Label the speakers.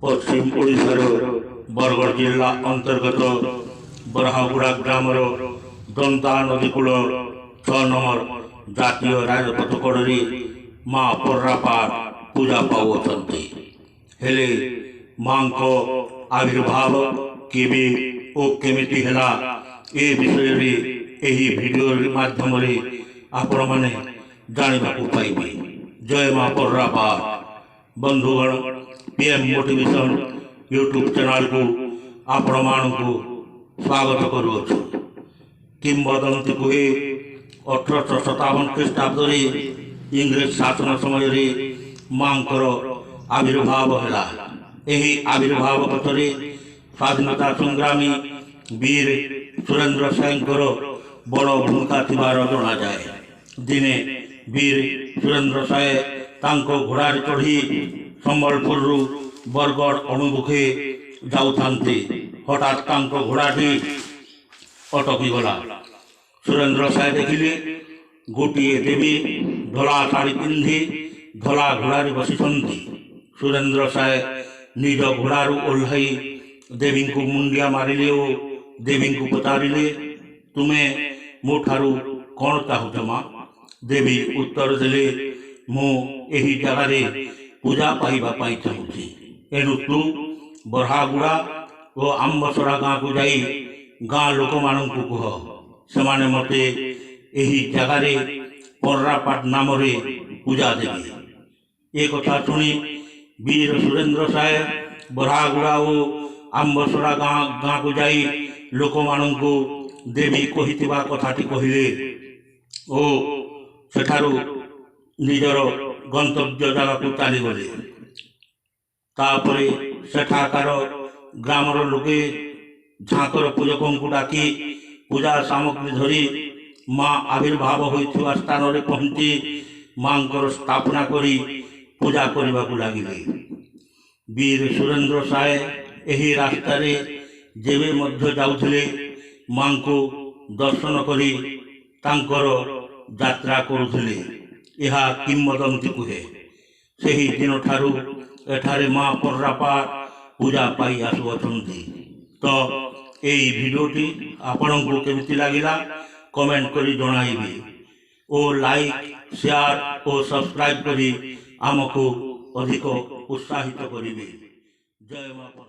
Speaker 1: ପଶ୍ଚିମ ଓଡ଼ିଶାର ବରଗଡ଼ ଜିଲ୍ଲା ଅନ୍ତର୍ଗତ ବରାହଗୁଡ଼ା ଗ୍ରାମର ଦନ୍ତା ନଦୀ କୂଳ 6 ନମ୍ବର ଜାତୀୟ ରାଜପଥ କଡ଼ରେ ମା ପର୍ରାପାଟ ପୂଜା ପାଉଅଛନ୍ତି। ହେଲେ ମାଙ୍କ ଆବିର୍ଭାବ କେବେ ଓ କେମିତି ହେଲା, ଏ ବିଷୟରେ ଏହି ଭିଡ଼ିଓ ମାଧ୍ୟମରେ ଆପଣମାନେ ଜାଣିବାକୁ ପାଇବେ। ଜୟ ମା ପର୍ରାପାଟ। ବନ୍ଧୁଗଣ, ପିଏମ୍ ମୋଟିଭେସନ୍ ୟୁଟ୍ୟୁବ୍ ଚ୍ୟାନେଲକୁ ଆପଣମାନଙ୍କୁ ସ୍ୱାଗତ କରୁଅଛୁ। କିମ୍ବଦନ୍ତୀ କୁହେ, 1857 ଖ୍ରୀଷ୍ଟାବ୍ଦରେ ଇଂରେଜ ଶାସନ ସମୟରେ ମାଙ୍କର ଆବିର୍ଭାବ ହେଲା। ଏହି ଆବିର୍ଭାବ ପଛରେ ସ୍ୱାଧୀନତା ସଂଗ୍ରାମୀ ବୀର ସୁରେନ୍ଦ୍ର ସାଏଙ୍କର ବଡ଼ ଭୂମିକା ଥିବାର ଜଣାଯାଏ। ଦିନେ ବୀର ସୁରେନ୍ଦ୍ର ସାଏ ତାଙ୍କ ଘୋଡ଼ାରେ ଚଢ଼ି ସମ୍ବଲପୁରରୁ ବରଗଡ଼ ଅଭିମୁଖେ ଯାଉଥାନ୍ତି। ହଠାତ୍ ତାଙ୍କ ଘୋଡ଼ାଟି ଅଟକିଗଲା। ସୁରେନ୍ଦ୍ର ସାଏ ଦେଖିଲେ, ଗୋଟିଏ ଦେବୀ ଧଳା ଶାଢ଼ୀ ପିନ୍ଧି ଧଳା ଘୋଡ଼ାରେ ବସିଛନ୍ତି। ସୁରେନ୍ଦ୍ର ସାଏ ନିଜ ଘୋଡ଼ାରୁ ଓହ୍ଲାଇ ଦେବୀଙ୍କୁ ମୁଣ୍ଡିଆ ମାରିଲେ ଓ ଦେବୀଙ୍କୁ ପଚାରିଲେ, ତୁମେ ମୋ ଠାରୁ କ'ଣ ଚାହୁଁଛ ମା? ଦେବୀ ଉତ୍ତର ଦେଲେ, ମୁଁ ଏହି ଜାଗାରେ ପୂଜା ପାଇବା ପାଇଁ ଚାହୁଁଛି। ଏଣୁ ତୁ ବରାହଗୁଡ଼ା ଓ ଆମ୍ବସରା ଗାଁକୁ ଯାଇ ଗାଁ ଲୋକମାନଙ୍କୁ କୁହ, ସେମାନେ ମୋତେ ଏହି ଜାଗାରେ ପର୍ରାପାଟ ନାମରେ ପୂଜା ଦେବେ। ଏ କଥା ଶୁଣି ବୀର ସୁରେନ୍ଦ୍ର ସାଏ ବରାହଗୁଡ଼ା ଓ ଆମ୍ବସରା ଗାଁକୁ ଯାଇ ଲୋକମାନଙ୍କୁ ଦେବୀ କହିଥିବା କଥାଟି କହିଲେ ଓ ସେଠାରୁ ନିଜର ଗନ୍ତବ୍ୟ ଜାଗାକୁ ଚାଲିଗଲେ। ତାପରେ ସେଠାକାର ଗ୍ରାମର ଲୋକେ ଝାଙ୍କର ପୂଜକଙ୍କୁ ଡାକି ପୂଜା ସାମଗ୍ରୀ ଧରି ମା ଆବିର୍ଭାବ ହୋଇଥିବା ସ୍ଥାନରେ ପହଞ୍ଚି ମାଙ୍କର ସ୍ଥାପନା କରି ପୂଜା କରିବାକୁ ଲାଗିଲେ। ବୀର ସୁରେନ୍ଦ୍ର ସାଏ ଏହି ରାସ୍ତାରେ ଯେବେ ମଧ୍ୟ ଯାଉଥିଲେ, ମାଙ୍କୁ ଦର୍ଶନ କରି ତାଙ୍କର ଯାତ୍ରା କରୁଥିଲେ, ଏହା କିମ୍ବଦନ୍ତୀ କୁହେ। ସେହି ଦିନଠାରୁ ଏଠାରେ ମା ପର୍ରାପାଟ ପୂଜା ପାଇ ଆସୁଅଛନ୍ତି। ତ ଏଇ ଭିଡ଼ିଓଟି ଆପଣଙ୍କୁ କେମିତି ଲାଗିଲା, କମେଣ୍ଟ କରି ଜଣାଇବେ ଓ ଲାଇକ୍, ସେୟାର ଓ ସବସ୍କ୍ରାଇବ୍ କରି ଆମକୁ ଅଧିକ ଉତ୍ସାହିତ କରିବେ। ଜୟ ମା।